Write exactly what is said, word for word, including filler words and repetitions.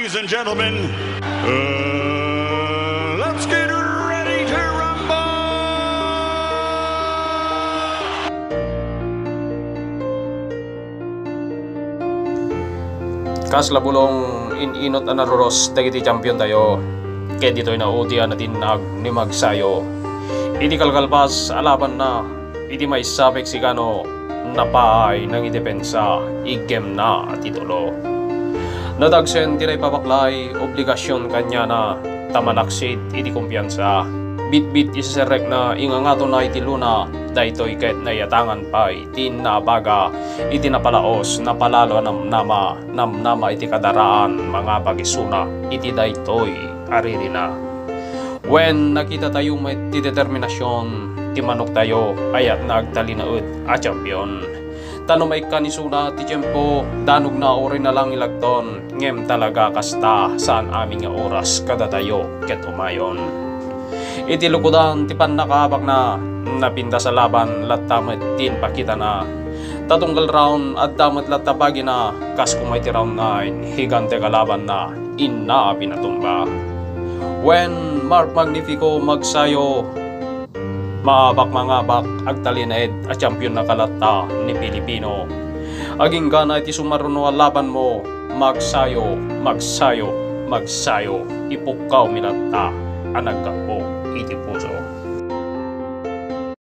Ladies and gentlemen, uh, let's get ready to rumble! Kasla bulong, in-inot a naruros dagiti championtayo, ket ditoy naudi a natinnag ni Magsayo. Iti kalkalpas a labanna, iti maysa a Meksikano, napaay nangidepensa, iggemna ti tulo. Nadagsen ti naipabaklay, obligasion kaniana, ta manaksit iti kumpiansa. Bitbit ti serrekna, ingangatonna iti luna, daytoy ket naiyatangan pay ti naabaga iti napalaos, napalalo a namnama, namnama iti kadaraan, mangabag isuna iti daytoy a ririna. Wen, nakitatayo met ti determinasion ti manoktayo a yatna agtalinaed a champion. Ta no maikkan isuna ti tiempo, danogna uray nalangilagton, ngem talaga kasta, saan amin nga oras kadatayo ket umayon. Iti lukodan ti pannakaabakna, napintas a laban latta met ti impakitana. Ta tunggal round, adda met latta bagina, kas kuma iti round nine, higante kalabanna, inna a pinatumba. Wen, Mark Magnifico Magsayo, maabak mangabak, agtalinaed a champion na kalatta ni Pilipino. Aginggana iti sumaruno a labanmo, Magsayo, Magsayo, Magsayo, ipukkawmi latta a naggapu iti puso.